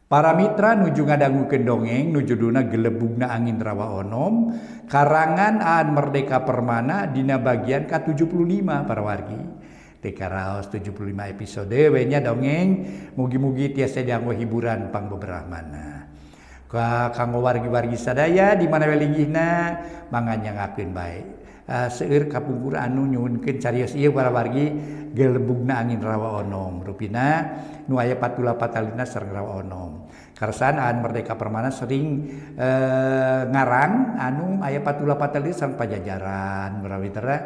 Para mitra nuju ngadangukeun dongeng nu judulna Gelebugna Angin Rawa Onom karangan Aan Merdeka Permana dina bagian ka-75 para wargi. Teu karaos 75 episode we nya dongeng mugi-mugi tiasa dianggo hiburan pangbeberahmana. Ka kanggo wargi-wargi sadaya di mana we linggihna mangga nyangakeun bae. Seueur kapungkur anu nyuhunkeun carios ieu para wargi Gelebugna Angin Rawa Onom rupina nu aya patula patalina sareng Rawa Onom. Karsan Aan Merdeka Permana sering ngarang anu aya patula patalina sareng Pajajaran barawitera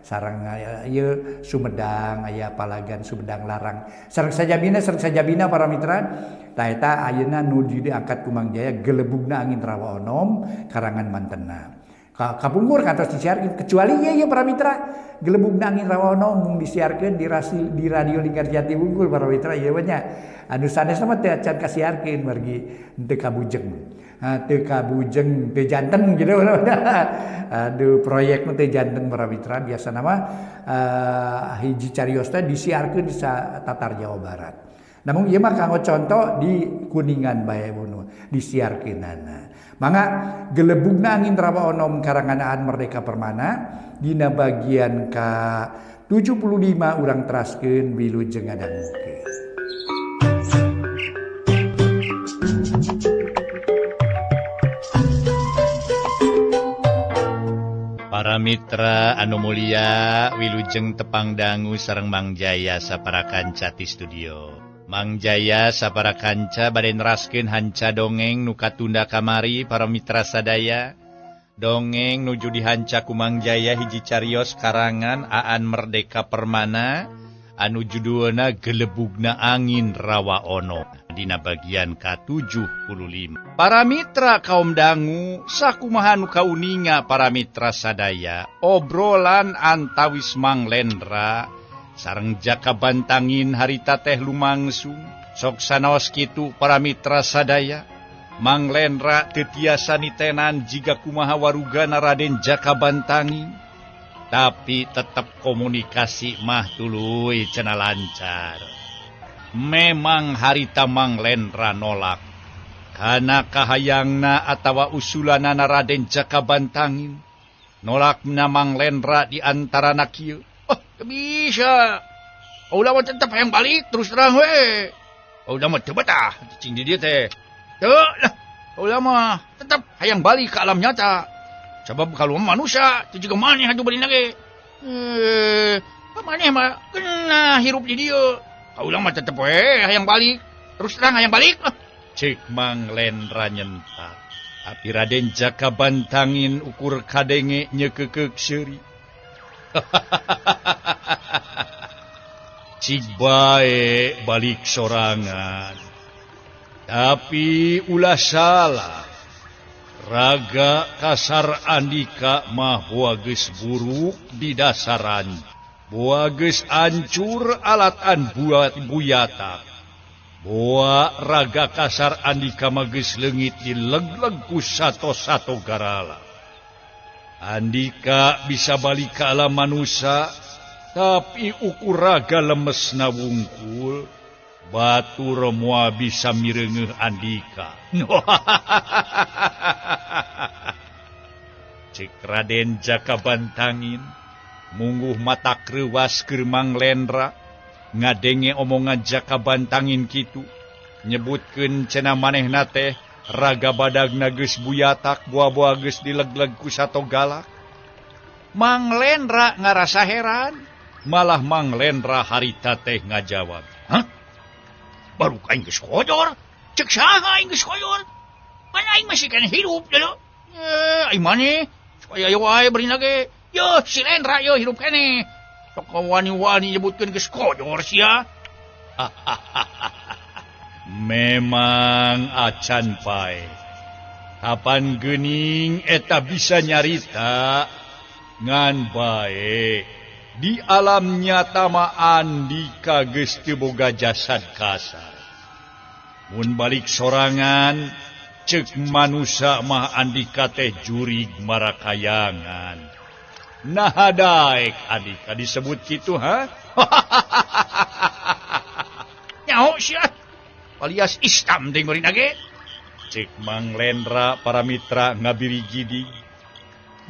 sareng ieu Sumedang aya Palagan Sumedang Larang sareng sajabina para mitra. Tah eta ayeuna nu diangkat ku Mang Jaya Gelebugna Angin Rawa Onom karangan mantena. Kapungkur kantos disiarkeun kecuali ieu para mitra Gelebugna Angin Rawa Onom mung disiarkeun di radio Lingkar Jati wungkul para mitra ieu mah nya. Anu sanesna mah teu acan kasiarkeun margi teu kabujeng. Teu kabujeng teu janten gitu. Aduh proyek mah teu janten para mitra biasana mah hiji carios teh disiarkeun di tatar Jawa Barat. Namun ieu mah kanggo contoh di Kuningan bae mun disiarkeunana. Mangga Gelebugna Angin Rawa Onom karangan Aan Merdeka Permana dina bagian ka-75 urang teraskeun wilujeng ngadangukeun. Para mitra anu mulia wilujeng tepang dangu sareng Mang Jaya sapara kanca ti studio. Mang Jaya sapara kanca bade neraskeun hanca dongeng nu katunda kamari para mitra sadaya. Dongeng nuju dihanca ku Mang Jaya hiji carios karangan Aan Merdeka Permana anu judulna Gelebugna Angin Rawa Onom dina bagian ka-75. Para mitra kaum dangu sakumaha nu kauninga para mitra sadaya obrolan antawis Mang Lendra sareng Jaka Bantangin harita teh lumangsung. Sok sanaos kitu para mitra sadaya Mang Lendra teu tiasa nitenan jiga kumaha warugana Raden Jaka Bantangin, tapi tetep komunikasi mah tuluy cenah lancar. Memang harita Mang Lendra nolak kana kahayangna atawa usulanana Raden Jaka Bantangin. Nolakna Mang Lendra di antarana kieu. Oh, bisa. Ulah mah tetep hayang balik terus terang we. Ulah mah teu betah cicing di dieu teh. Teu lah. Ulah mah tetep hayang balik ke alam nyata. Sebab kalau manusia teu jiga maneh atuh bari ge. Maneh mah kena hirup di dieu. Ulah mah tetep we hayang balik. Terus terang hayang balik. Cek Mang Lendra nyentak. Tapi Raden Jaka Bantangin ukur kadenge nyekekeuk seuri. Cik bae balik sorangan. Tapi ulah salah. Raga kasar Andika mah boa geus buruk di dasaran. Boa geus ancur alatan buat buyatak. Boa raga kasar Andika mah geus leungit dilegleg ku sato-sato garala. Andika bisa balik ke alam manusia, tapi ukur raga lemesna wungkul, batur moal bisa mireungeuh Andika. Cek Raden Jaka Bantangin, mungguh mata kreuwas keur Mang Lendra, ngadenge omongan Jaka Bantangin kitu, nyebutkeun cenah manehna teh raga badagna geus buyatak buah-buah geus dilegleg ku sato galak. Mang Lendra ngarasa heran, malah Mang Lendra harita teh ngajawab. Hah? Baru aing geus kojor? Cek saha aing geus kojor? Pan aing masih keneh hirup deuleu. Aing maneh supaya aya wae bari ge. Yo si Lendra yo hirup keneh. Sok wani-wani nyebutkeun geus kojor sia. Memang acan pae. Kapan geuning eta bisa nyarita ngan bae di alam nyata mah Andika geus teu boga jasad kasar. Mun balik sorangan cek manusa mah Andika teh jurig marakayangan. Naha daek Andika disebut kitu ha? Nyaho sia. Alias Istam teh meureun ge. Cek Mang Lendra para mitra ngabirigidi.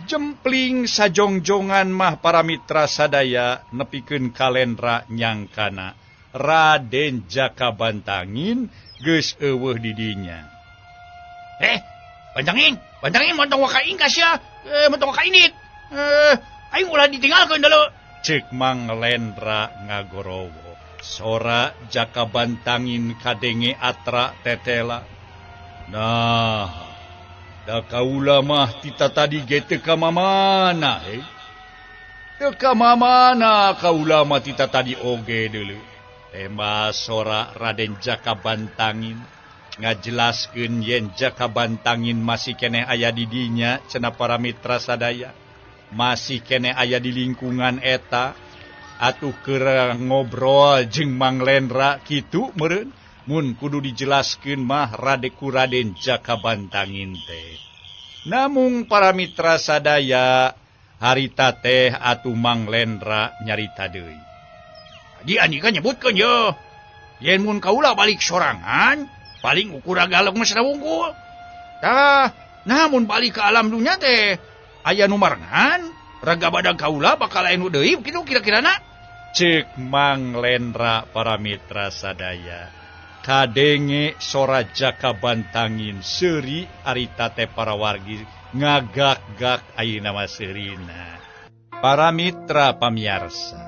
Jempling sajongjongan mah para mitra sadaya nepikeun ka Lendra nyangkana Raden Jaka Bantangin geus eueuh di dinya. Bantangin, Bantangin montong waka ingkas ya, montong waka indit. Aing ulah ditinggalkeun deuleu. Cek Mang Lendra ngagorowo. Sora Jaka Bantangin kadenge atra tetela. Nah, da kaula mah tita tadi ge teu ka mamana Teu ka mamana kaula mah tita tadi oge deuleu. Tema sora Raden Jaka Bantangin ngajelaskeun yen Jaka Bantangin masih keneh aya di dinya cenah para mitra sadaya. Masih keneh aya di lingkungan eta atuh keur ngobrol jeung Mang Lendra kitu meureun. Mun kudu dijelaskeun mah radeku Raden Jaka Bantangin teh. Namung para mitra sadaya harita teh atuh Mang Lendra nyarita deui. Di andika nyebutkeun ye. Yen mun kaula balik sorangan, paling ukur galak mesra wungkul. Tah, namun balik ke alam dunya teh aya nu marengan, raga badag kaula bakal aya nu deui kitu kira-kirana. Cek Mang Lendra para mitra sadaya. Kadenge sora Jaka Bantangin seuri harita teh para wargi ngagak-gak ayeuna mah seurina. Para mitra pamiarsa,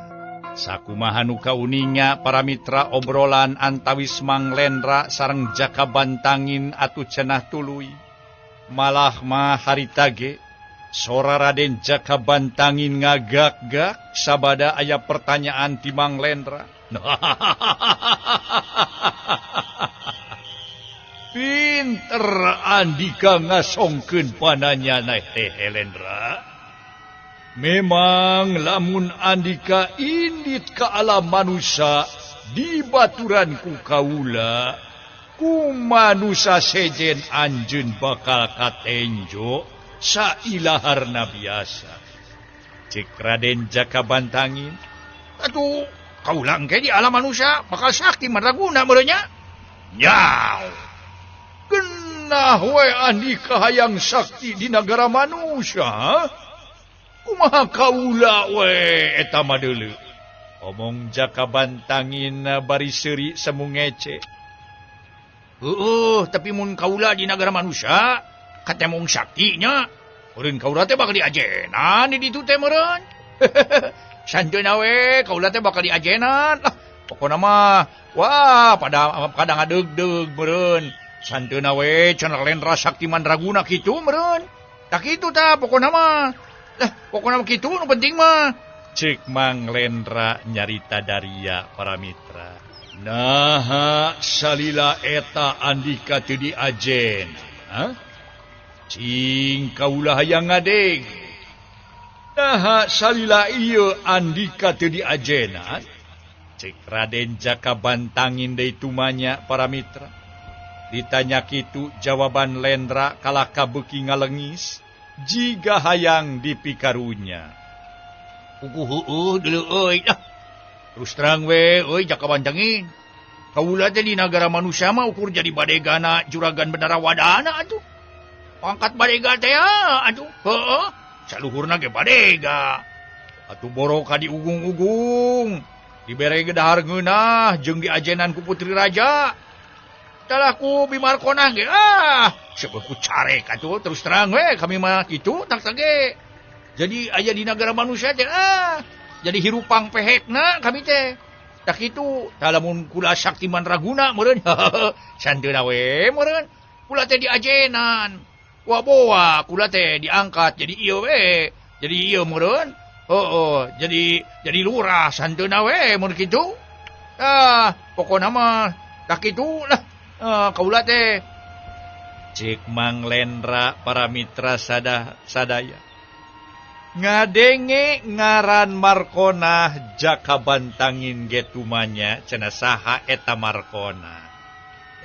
sakumaha nu kauninga para mitra obrolan antawis Mang Lendra sareng Jaka Bantangin atuh cenah tuluy. Malah mah harita ge sora Raden Jaka Bantangin ngagak-gak sabada aya pertanyaan ti Mang Lendra. Pinter andika ngasongkeun pananyana teh Lendra. Memang lamun andika indit ka alam manusia di baturan ku kaula, ku manusa sejen anjeun bakal katenjo sailaharna biasa. Cek Raden Jaka Bantangin, atuh kaula engke di alam manusia bakal sakti mandraguna meureun nya. Nyaw. Genah we andika hayang sakti di nagara manusia. Kumaha kaula we eta mah deuleu. Omong Jaka Bantangin bari seuri semu ngece. Heueuh, tapi mun kaula di nagara manusia katemong sakti nya. Meureun kaula teh bakal diajenan di ditu teh meureun. Santeuna we kaula teh bakal diajenan. Lah, pokona mah wah pada kadang ngadeugdeug meureun. Santeuna we cenah Lendra Sakti Mandraguna kitu meureun. Tah kitu tah pokona mah. Lah, pokona mah kitu nu penting mah. Cek Mang Lendra nyarita daria para mitra. Naha salila eta andika teu diajen. Hah? Cing kaula hayang ngadeg. Naha salila ieu andika teu diajenan. Cek Raden Jaka Bantangin deui tumanya para mitra. Ditanya kitu jawaban Lendra kalah kabeuki ngalengis jiga hayang dipikarunya. Puguh heueuh deuleu euy. Terus terang we euy Jaka Bantangin. Kaula teh di nagara manusia mah ukur jadi badegana juragan Bendara Wadana atuh. Pangkat badega teh atuh. Heueuh, saluhurna ge badega. Atuh boro ka diugung-ugung. Dibere ge dahar ngeunah jeung diajenan ku putri raja. Talah ku Bimarkona ge ah, sebab ku carek atuh terus terang we kami mah kitu tak ge. Jadi aya di nagara manusia teh ah, jadi hirupang pehekna kami teh. Tak kitu, tah lamun kula sakti mandraguna meureun. Santeuna we meureun. Kula teh diajenan. Boa-boa kula teh diangkat jadi ieu we. Jadi ieu meureun. Heueuh, jadi lurah santeuna we mun kitu. Ah, pokona mah tak kitu lah. Kaula teh. Cek Mang Lendra para mitra sadaya. Ngadenge ngaran Markona Jaka Bantangin ge tumanya cenah saha eta Markona.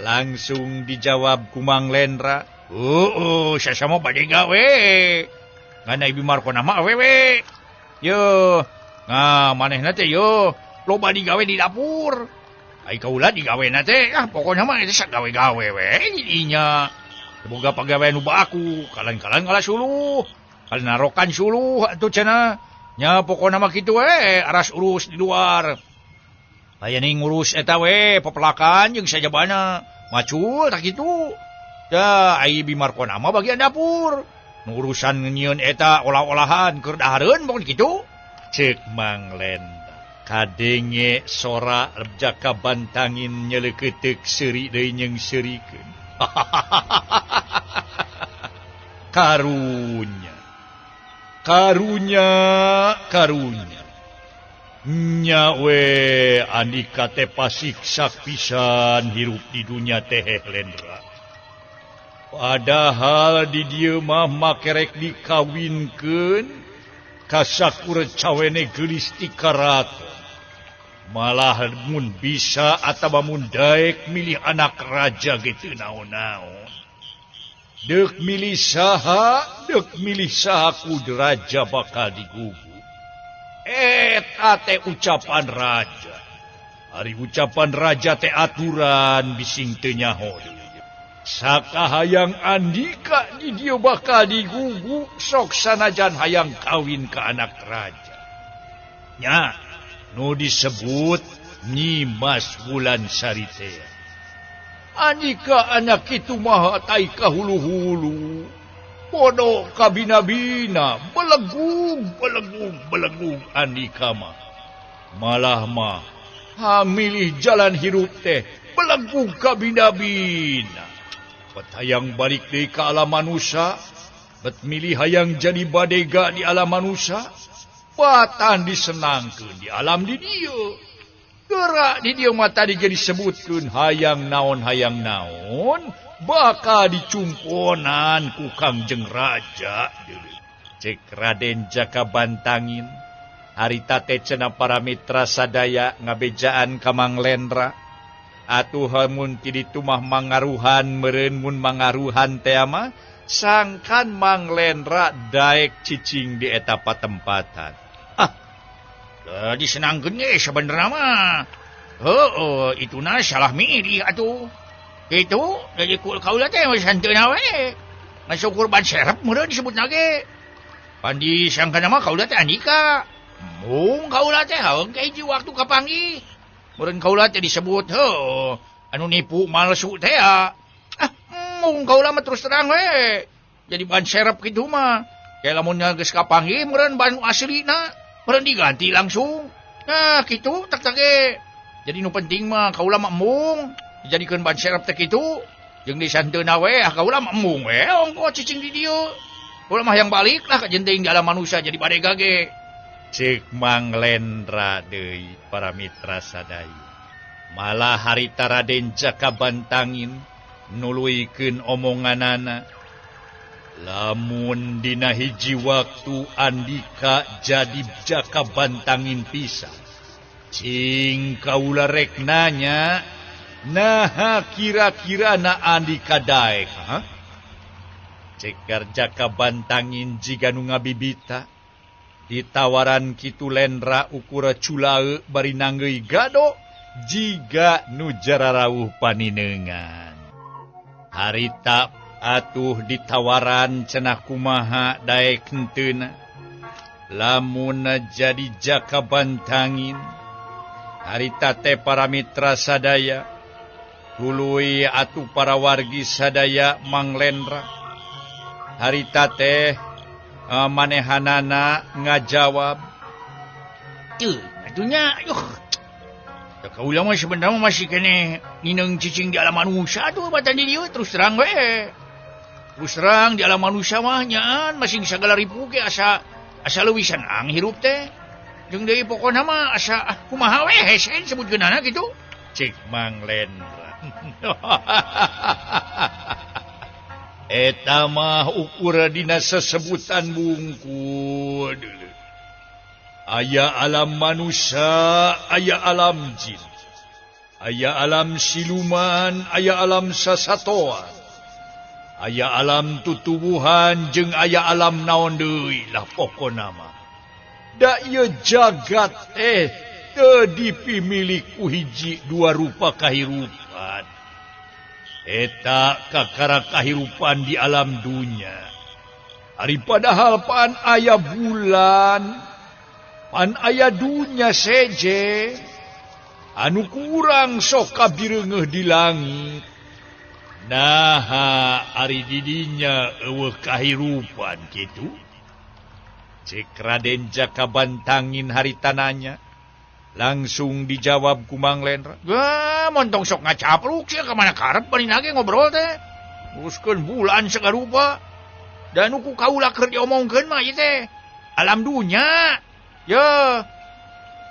Langsung dijawab ku Mang Lendra, "Heueuh, sasama badega we. Ngan Ibi Markona mah awewe. Yo, nah manehna teh yo loba digawe di dapur. Ai kaula digawena teh ah pokona mah eta sagawe-gawe we dinya. Boga pagawean nu baku, kalan-kalan ngalah suluh, kalan narokan suluh atuh cenah. Nya pokona mah kitu we, aras urus di luar. Aya ning ngurus eta we pepelakan jeung sajabana. Macul tak kitu. Da ai Bimarkona mah bagian dapur. Nu urusan nyieun eta olah-olahan keur dahareun pokona kitu. Ceuk Mang Lendra. Kadenge sora Jaka Bantangin nyeleukeuteup seuri deui jeung seurikeun. Karunya. Karunya, karunya. Nya we Andika teh pasiksa pisan hirup di dunya teh Lendra. Padahal di dieu mah makerek dikawinkeun ka sakur cawene geulis ti karaton. Malah mun bisa atawa mun daek milih anak raja gitu naon-naon. Deuk milih saha, deuk milih saha ku raja bakal digugu. Eta teh ucapan raja. Ari ucapan raja teh aturan bising teu nyaho. Sakahayang Andika di dieu bakal digugu sok sanajan hayang kawin ka anak raja. Nya nu disebut Nyimas Wulansari teh. Andika anak itu mah tai ka hulu-hulu. Bodoh kabina-bina, belegung, belegung, belegung Andika mah. Malah mah hamilih jalan hirup teh belegung kabina-bina. Bet hayang balik deui ka alam manusia, bet milih hayang jadi badega di alam manusia, batan disenangkeun di alam di dieu. Gerak di dieu mah tadi ge disebutkeun hayang naon bakal dicumponan ku Kangjeng Raja. Cek Raden Jaka Bantangin harita teh cenah para mitra sadaya ngabejaan ka Mang Lendra. Atuh mun ti ditu mah mangaruhan meureun mun mangaruhan teh mah sangkan Mang Lendra daek cicing di eta patempatan. Ah, disenangkeun ge sabenerna mah. Heueuh, ituna salah milih atuh. Kitu jadi kaula teh santeuna we. Ngan syukur ban serep meureun disebutna ge. Pan disangkana mah kaula teh Andika. Mung kaula teh haeung ka hiji waktu kapanggih. Meureun kaula teh disebut heuh anu nipu malsu teh. Ah, mung kaula mah terus terang we. Jadi ban serep kitu mah. Kayak lamun geus kapanggih meureun ban aslina, meureun diganti langsung. Nah, kitu tak ge. Jadi nu penting mah kaula mah embung dijadikeun ban serep teh kitu. Jeung disanteuna we, ah kaula mah embung we ongko cicing di dieu. Kaula mah hayang balik lah ka jeung teuing di alam manusia jadi badega ge. Ceuk Mang Lendra deui para mitra sadaya. Malah harita Raden Jaka Bantangin nuluykeun omonganana. Lamun dina hiji waktu Andika jadi Jaka Bantangin pisan. Cing kaula rek nanya, naha kira-kira na Andika daek, ha? Cekar Jaka Bantangin jiga nu ngabibita. Ditawaran kitu Lendra ukura culae bari nanggeuy gado jiga nu jararawuh paninengan. Harita atuh ditawaran cenah kumaha daek henteuna. Lamun jadi Jaka Bantangin harita teh para mitra sadaya tuluy atuh para wargi sadaya Mang Lendra. Harita teh manehanana ngajawab teu atunya yuh. Kaula mah sebenarnya masih kene ngineng cicing di alam manusia tuh batan di dieu terus terang we. Terus terang di alam manusia mah nyaan masing sagala ripu ge asa asa leuwih senang hirup teh. Jeung deui pokona mah asa ah, kumaha we hese disebutkeunana kitu. Cek Mang Lendra. Eta mah ukur dina sesebutan bungkul. Aya alam manusia, aya alam jin, aya alam siluman, aya alam sasatoan, aya alam tutuwuhan jeung aya alam naon deui lah pokona mah. Da ieu jagat teh Teu dipimilik ku hiji dua rupa kahirupan. Eta kakara kahirupan di alam dunya. Ari padahal pan aya bulan, pan aya dunya seje, anu kurang sok kabireungeuh di langit. Naha ari didinya eueuh kahirupan kitu? Cek Raden Jaka Bantangin harita nanya. Langsung dijawab ku Mang Lendra. Gah, montong sok ngacapruk sia ka mana karep bari nage ngobrol teh. Nguruskeun bulan sagarupa. Dan nu ku kaula keur diomongkeun mah ieu teh alam dunya. Ye.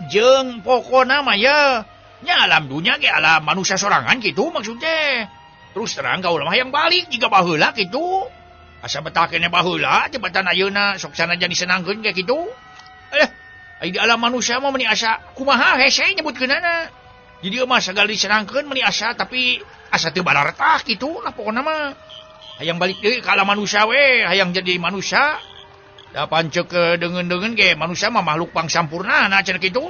Jeung pokona mah ye. Nya alam dunya ge alam manusia sorangan kitu maksud teh. Terus terang kaula mah hayang balik jiga baheula kitu. Asa betah keneh baheula tibatan ayeuna sok sanajan disenangkeun ge kitu. Ai di alam manusia mah meni asa kumaha hese nyebutkeunana. Jadi mah sagala disenangkeun meni asa tapi asa teu bararetah kitu lah pokona mah. Hayang balik deui ka alam manusia we, hayang jadi manusia. Da pancek deungeun-deungeun ge manusia mah makhluk pangsampurna na cenah kitu.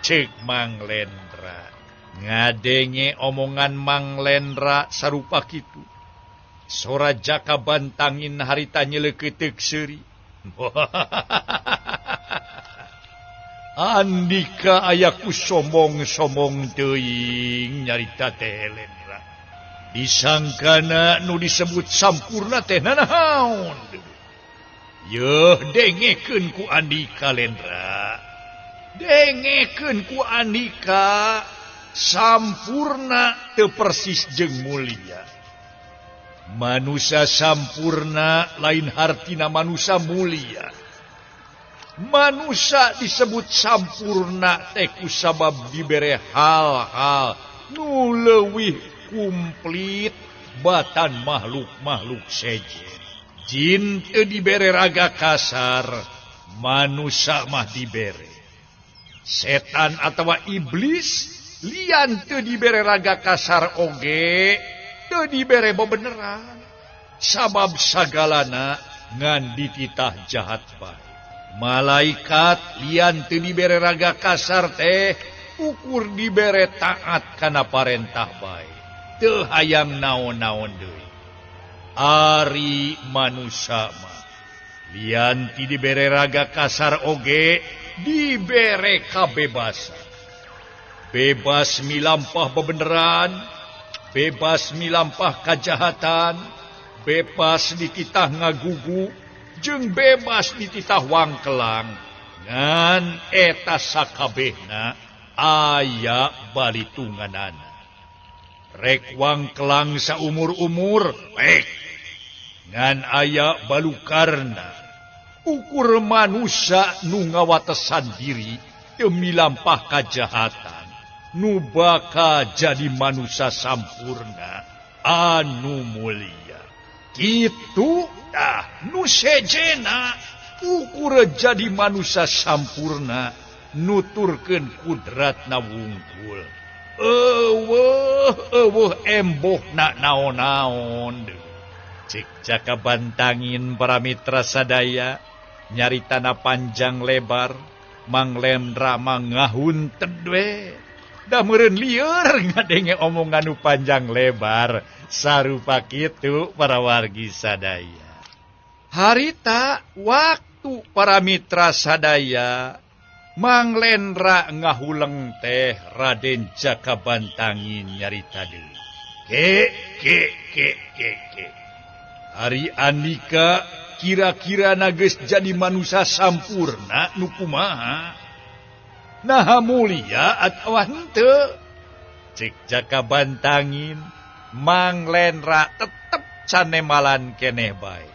Cek Mang Lendra. Ngadenge omongan Mang Lendra sarupa kitu. Sora Jaka Bantangin harita nyeleukeuteup seuri. Andika ayaku sombong-sombong teuing nyarita teh Lendra. Disangkana nu disebut sampurna teh nanaon. Yeuh dengekeun ku Andika Lendra. Dengekeun ku Andika sampurna teu persis jeung mulia. Manusia sampurna lain hartina manusia mulia. Manusia disebut sampurna teh ku sabab dibere hal-hal nu leuwih kumplit batan makhluk-makhluk sejen. Jin teu dibere raga kasar, manusia mah dibere. Setan atawa iblis lian teu dibere raga kasar oge, teu dibere bebeneran. Sabab sagalana ngan dititah jahat bae. Malaikat lian teu dibere raga kasar teh ukur dibere taat kana parentah bae. Teu hayang naon-naon deui. Ari manusia mah lian ti dibere raga kasar oge dibere kabebasan. Bebas milampah bebeneran, bebas milampah kajahatan, bebas dititah ngagugu, jeung bebas dititah wangkelang. Ngan eta sakabehna aya balitunganana. Rek wangkelang saumur-umur rek, ngan aya balukarna. Ukur manusia nu ngawatesan diri teu milampah kajahatan, nu bakal jadi manusia sampurna anu mulia. Kitu tah nu sejena ukur jadi manusia sampurna nuturkeun kudratna wungkul. Eueuh eueuh embohna naon-naon. Cek Jaka Bantangin para mitra sadaya nyaritana panjang lebar, Mang Lendra mah ngahunten we. Da meureun lieur ngadenge omongan nu panjang lebar sarupa kitu para wargi sadaya. Harita waktu para mitra sadaya Mang Lendra ngahuleng teh Raden Jaka Bantangin nyarita deui. Ke ke ke ke ke. Ari Andika kira-kira geus jadi manusia sampurna nu kumaha? Naha mulia atawa henteu? Cek Jaka Bantangin Mang Lendra tetep canemalan keneh bae.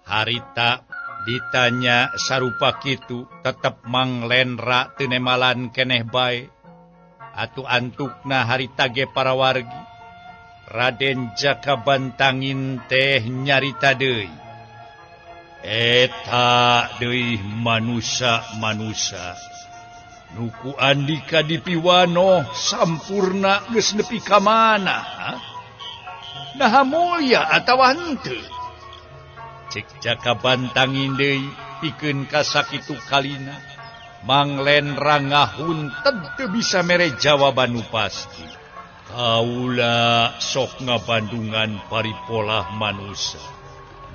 Harita ditanya sarupa kitu tetep Mang Lendra teu nemalan keneh bae. Atuh antukna harita ge para wargi. Raden Jaka Bantangin teh nyarita deui. Eta deui manusia-manusia nu ku Andika dipiwanoh sampurna geus nepi ka mana? Naha mulya atawa henteu? Cek Jaka Bantangin deui pikeun ka sakitu kalina. Mang Lendra ngahunten teu bisa mere jawaban nu pasti. Kaula sok ngabandungan paripolah manusa.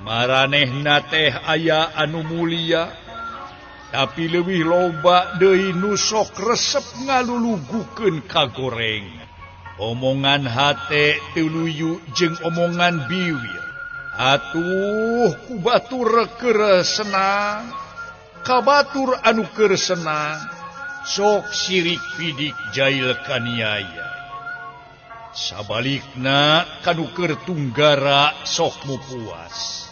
Maranehna teh aya anu mulia, tapi leuwih loba deui nu sok resep ngalulugukeun kagoreng. Omongan hate teu luyu jeung omongan biwir. Atuh ku batur keur senang, ka batur anu keur senang, sok sirik pidik jail kaniaya. Sabalikna kanu keur tunggara sok mupuas.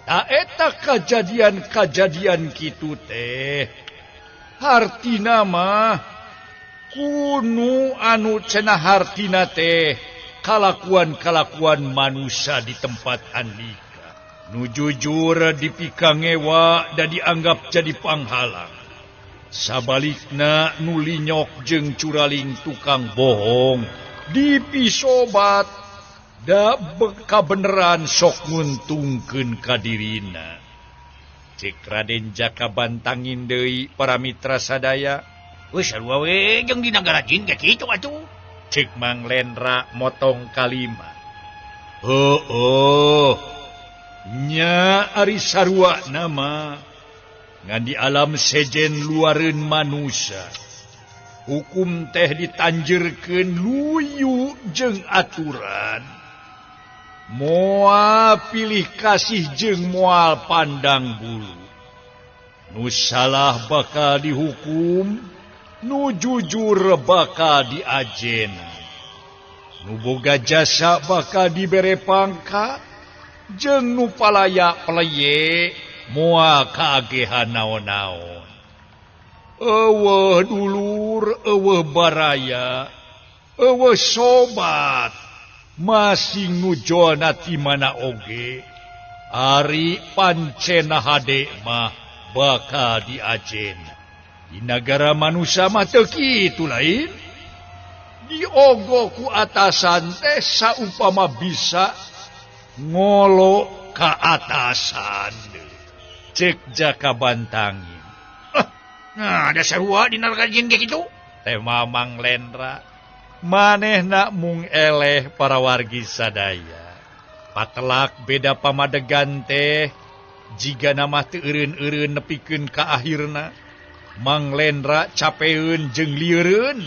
Ta eta kajadian-kajadian kitu teh hartina mah kunu anu cenah hartina teh kalakuan-kalakuan manusia di tempat andika. Nu jujur dipikangewa da dianggap jadi panghalang. Sabalikna nu linyok jeung curaling tukang bohong dipisobat da kabeneran sok nguntungkeun ka dirina. Cek Raden Jaka Bantangin deui para mitra sadaya. Geus sarua we jeung di nagara jin ge kitu atuh. Cek Mang Lendra motong kalimat. Heueuh. Nya ari sarua nama ngan di alam sejen luareun manusia. Hukum teh ditanjurkeun luyu jeung aturan. Moal pilih kasih jeung moal pandang bulu. Nu salah bakal dihukum, nu jujur bakal diajena. Nu boga jasa bakal dibere pangkat, jeung nu palaya peleye moal kaagehan naon-naon. Eueuh dulur, eueuh baraya, eueuh sobat, masing nu jolna ti mana oge, ari pancena hade mah bakal diajena. Di nagara manusia mah teu kitu lain. Diogo ku atasan teh saupama bisa ngolo ka atasan. Cek Jaka Bantangin. Nah, ada sarua di nagara jin ge kitu. Teh Mamang Lendra manehna mung eleh para wargi sadaya. Patelak beda pamadegan teh jiga nama teu eureun-eureun nepikeun ka akhirna. Mang Lendra capeun jeung lieureun.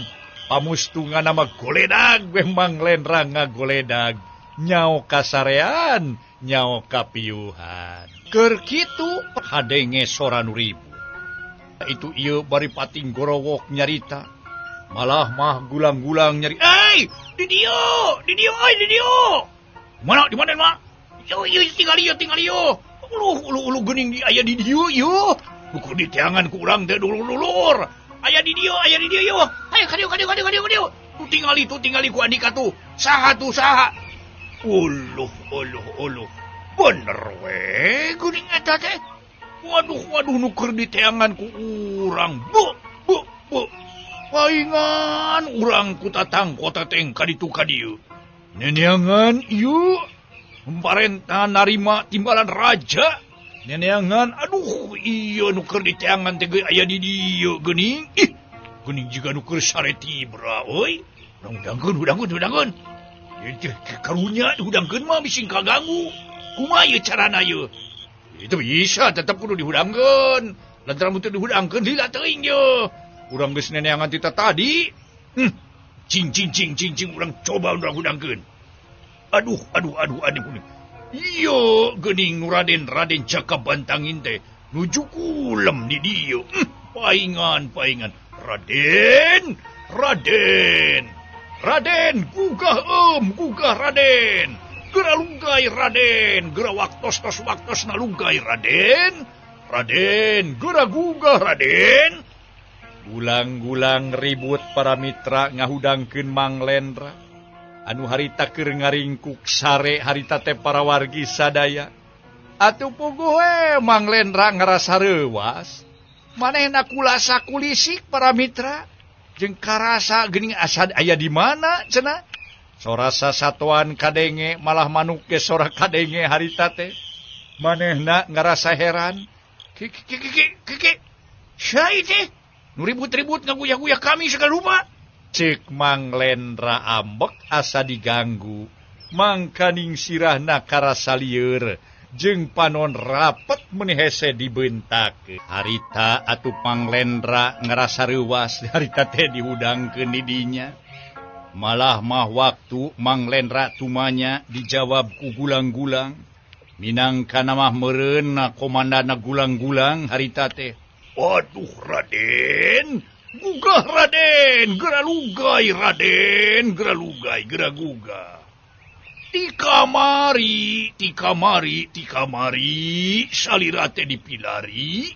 Pamustungan nama goledag we Mang Lendra ngagoledag. Nyao kasarean, nyao kapiuhan. Keur kitu hadenge sora nu ribut. Itu ieu bari pating gorowok nyarita. Malah mah gulang-gulang nyari. Ei, di dieu, di dieu euy, di dieu. Mana di mana, Mak? Yo, yo tinggal ieu, tinggal ieu. Uluh, uluh, uluh geuning di aya di dieu ieu. Ukur di teangan ku urang teh dulur-dulur. Aya di dieu, aya di dieu ieu. Hayo ka dieu, ka dieu, ka dieu, ka dieu, ka dieu. Tuh tingali, tuh tingali ku Andika tuh. Saha tuh, saha? Uluh, uluh, uluh. Bener we geuning eta teh. Waduh, waduh nu keur di teangan ku urang. Bu, bu, bu. Paingan urang ku tatang kota teh ka ditu ka dieu. Neneangan ieu parentah narima timbalan raja. Neneangan aduh ieu nu keur di teangan teh aya di dieu geuning. Ih, geuning jiga nu keur sare tibra euy. Hudangkeun, hudangkeun, hudangkeun. Karunya hudangkeun mah bising kaganggu. Kumaha ieu carana ieu? Itu bisa tetep kudu dihudangkeun. Lantaran mun teu dihudangkeun lila teuing ieu. Urang geus neneangan ti tadi. Cing cing cing cing cing urang coba urang hudangkeun. Aduh aduh aduh aduh. Ieu geuning nu Raden Raden Jaka Bantangin teh nuju kulem di dieu. Paingan paingan. Raden Raden Raden gugah gugah Raden. Geura lunggai Raden, geura waktos tos waktos na lunggai Raden. Raden, geura gugah Raden. Gulang-gulang ribut para mitra ngahudangkeun Mang Lendra. Anu harita keur ngaringkuk sare harita teh para wargi sadaya. Atuh puguh we Mang Lendra ngarasa reuwas. Manehna kulasa kulisik para mitra jeung karasa geuning asad aya di mana cenah. Sorasa satuan kadenge malah manuk ge sora kadenge harita teh. Manehna ngarasa heran. Ki ki ki ki ki. Syai teh nu ribut-ribut ngaguyah-guyah kami segala rupa. Cek Mang Lendra ambek asa diganggu. Mangkaning sirahna karasa lieur jeung panon rapet meuni hese dibentak. Harita atuh Mang Lendra ngarasa reuwas harita teh dihudangkeun di dinya. Malah mah waktu Mang Lendra tumanya dijawab ku gulang-gulang. Minangka mah meureun komandana gulang-gulang harita teh. Waduh Raden, gugah Raden, geura lugai Raden, geura lugai, geura gugah. Ti kamari, ti kamari, salira teh dipilari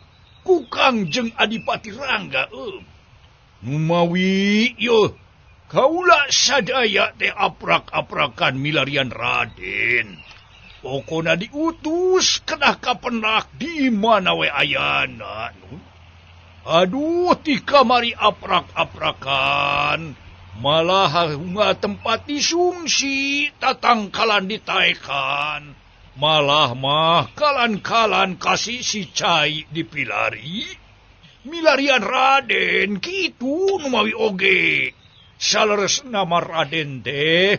ku Kangjeng Adipati Rangga. Numawi yeuh kaula sadaya teh aprak-aprakan milarian Raden. Pokona diutus kedah kapenak di mana we ayana. Aduh ti kamari aprak-aprakan malah hunga tempat disungsi tatangkalan ditaekan malah mah kalan-kalan kasih si cai dipilari milarian Raden kitu numawi oge saleres nama Raden teh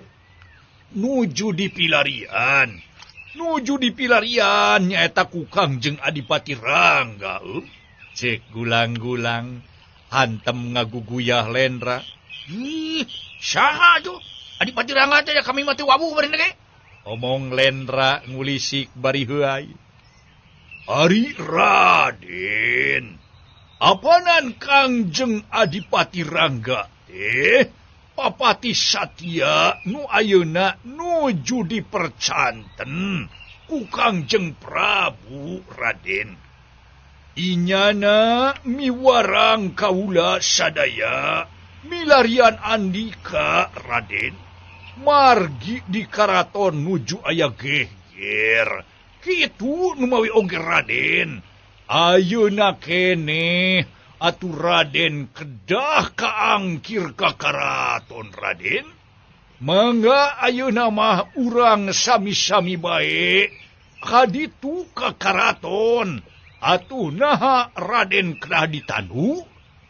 nuju dipilarian nyaeta ku Kangjeng Adipati Rangga. Cek gulang-gulang hantem ngaguguyah Lendra. Ih, saha tuh Adipati Rangga teh kami mah teu wawuh bari ge. Omong Lendra ngulisik bari heuay. Ari Raden, apanan Kangjeng Adipati Rangga teh papati satya nu ayeuna nuju dipercanten ku Kangjeng Prabu Raden. Inyana miwarang kaula sadaya milarian andika Raden margi di karaton nuju aya geger kitu numawi oge Raden. Ayeuna keneh atuh Raden kedah kaangkir ka karaton Raden. Mangga ayeuna mah urang sami-sami bae kaditu ka karaton. Atuh naha Raden kedah ditandu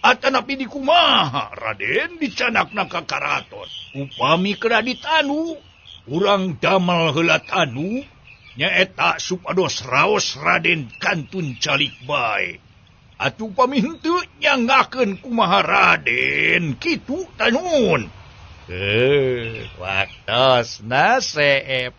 atanapi dikumaha Raden dicanakna ka karaton. Upami kedah ditandu urang damel heula tanu nyaeta supados raos Raden kantun calik bae. Atuh upami henteu nyanggakeun kumaha Raden kitu tanun. Waktosna seep.